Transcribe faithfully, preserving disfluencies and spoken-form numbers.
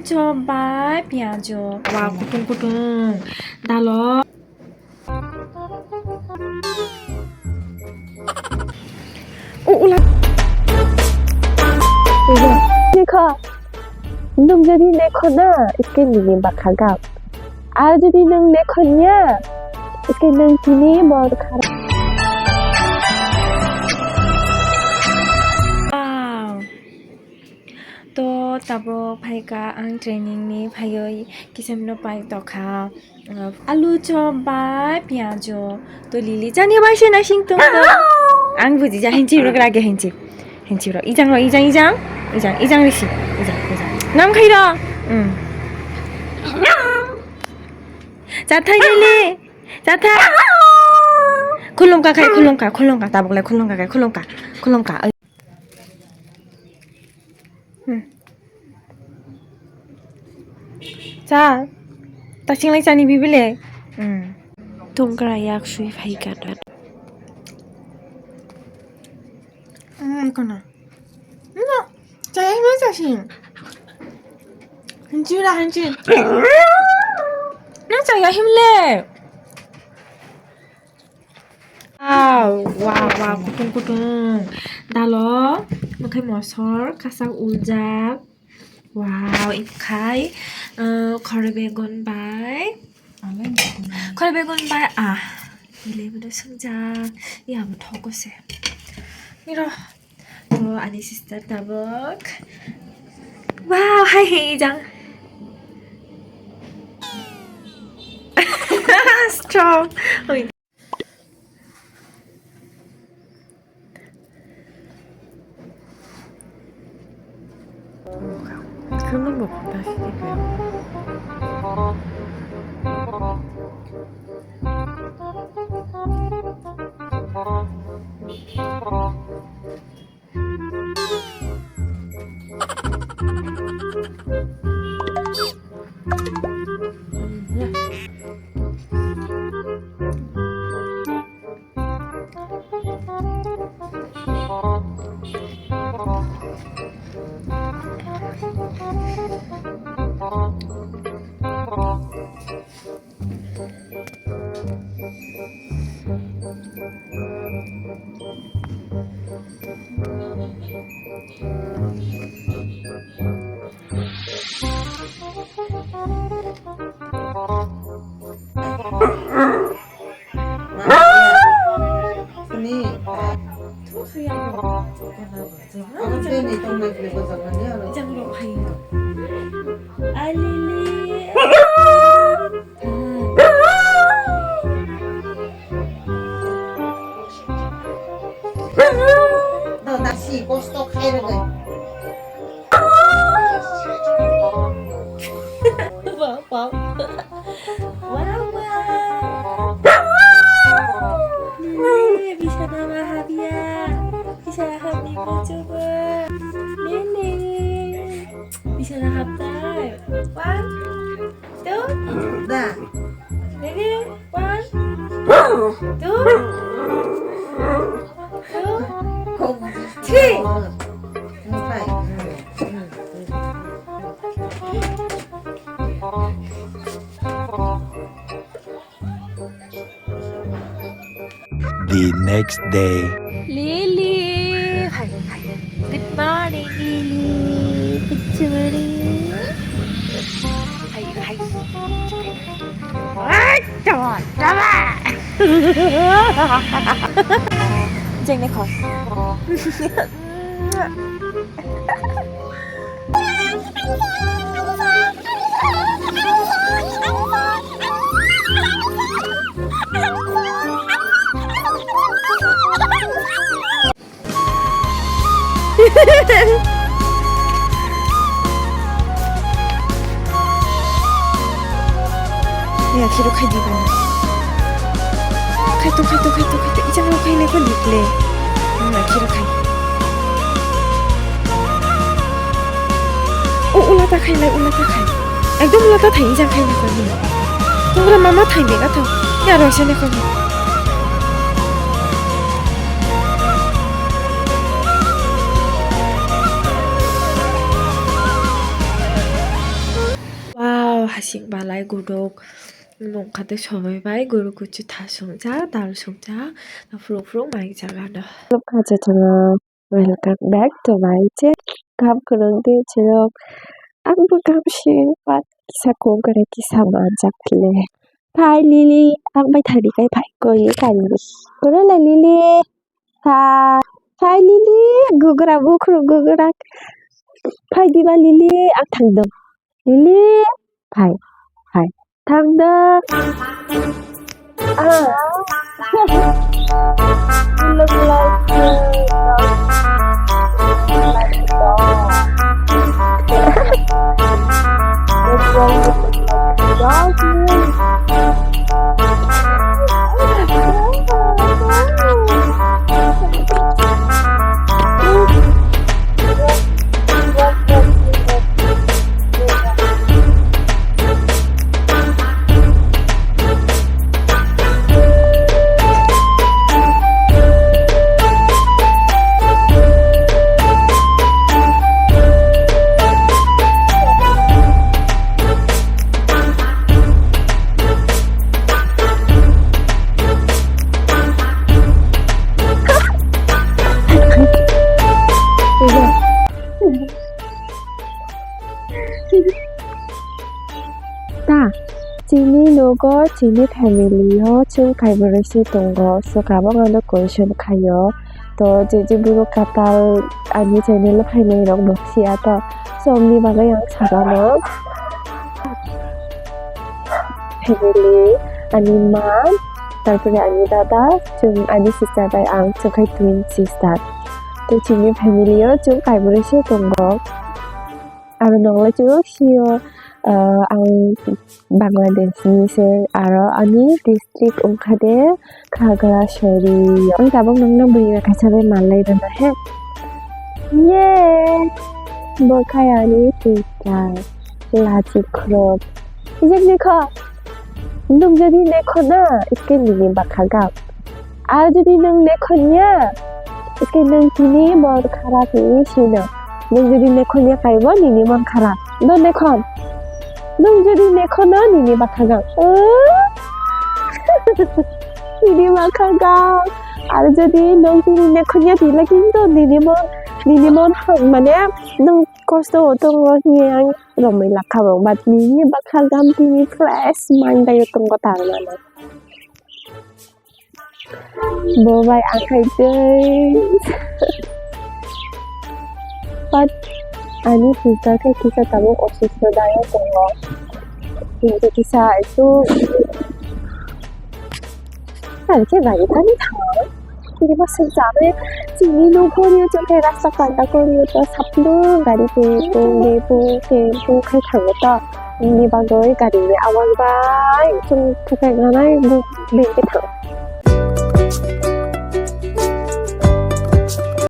Chop bai piyajo. Wa kutung kutung. Dalo. O ula. Nekha. Nwng jodi nekho na, ike nini bakha gap. Ar jodi nwng nekho niya, ike nwng tini bor kha. Wow. To tabuk phaikha ang training ni phaiwi kisamno pai tokha. Alu chop bai piyajo. To Lily chani bai se nasing tong to. Ang buji ja hinchi rok lage hinchi. Hinchi rok. Ijang ro, ijang, ijang. Ijang, ijang risi. Ijang, ijang. Nam khai ro. Hmm. Chathai Lily. Chathai. Khulungka khai, khulungka, khulungka. Tabuk lai khulungka khai, khulungka. Khulungka. Hmm. Cha, ta singlai chani bibile. Hmm. Tungkra yak sui phai gana. Hmm, kono. No, chaya himle chasing. Hanchi ura hanchi. No chaya himle. Wow, wow, wow, kutung kutung. Dalo, oke mosor, kasak uljak. Wow, ikhai, eh, khorbegon bai. Khorbegon bai, ah. Ile bodo sungjak. Ya, bo thoko se. Miro. Oh, ani sister tabok. Wow, hai, hai, jang. Strong. Oi. Alili. Do dasi kosto khai rwgwi. Wow, wow. Wow, wow. Nini, bisana ma habya. Bisana habni muchungo. Nini. Bisana habtai. One, two. Da. Ready? One, two, two, three. The next day. Lily, hi, hi. Good morning, Lily. Good morning. Hi, hi. Come on, come on. Jeng ne khor. Ya, khiro khai di bana. Khai to, khai to, khai to, khai to. Ijang lo khai le ko dik le. Nang na khiro khai. O, ula ta khai le, ula ta khai. Ekdom ula ta thai, ijang khai le ko ni. Tongra mama thai be ka thang. Ya, roi se ne ko ni. Hasing balai guduk nungkha tei sobai bai guru kuchu tha swngjak, dal swngjak, phuruk phuruk maijak ano. Khulumkha jotono, welcome back to my channel. Kam kwrwng di chirok, ang bo kam si pat kisa kung kwrwi kisa manjak le. Phai Lily, ang bai thani kai phai koi kari. Koro le Lily, phai, phai Lily, gugra bukhru gugra. Phai diba Lily, ang thangdong. Lily, phai, phai. Thangdong. Ah. You look like you. Like a dog. What's wrong with the dog? Ta, chini nogo, chini family o chwng kaibrwi se tongo, swkang o ano question khaio. To, je je borok kwtal ani channel o phainai rok bo siya to, chwngni bagwi ang sagano. Family, ani ma, tarpore ani dada, chwng ani sister bai ang, chwng khai twin sister. To, chini family o chwng kaibrwi se tongo. Aro nokle chwng sio, ah, ang Bangladesh ni se, aro ani district wngkha de Khagrasori. Ang tabuk nokno bwrwi bai kaisa bai manlai rwna he. Ye! Bo khai ani sister, Lachi Khrop. Ijak ni kho. Nwng jodi nekho na, ike nini bakha gam. Ar jodi nwng nekho niya, ike nwng tini mon kharap hinwi sino. Nwng jodi nekho niya kaibo nini mon kharap. No nekhon. Nwng jodi nekho na nini bakha gam. Nini bakha gam. Ar jodi nwng tini nekho niya tila kinto nini mon, nini mon ha-, mane nwng kosto o tongo hinwi ang romwi lakha bo. But nini bakha gam tini fresh mind bai tongo tar mane. Bo bai akhai tei. But ani sister khe kisa tabuk osustho dayok tongo. Kintu kisa etu. Ar khe gari thani thango. Kini ma sung jabe chini no korio chokhe rasta kanta korio to sapno gari pung pung de pung pung pung khai thango to. Ni bagwi gari ni awas bai chwng thukai nanai beng khe thango.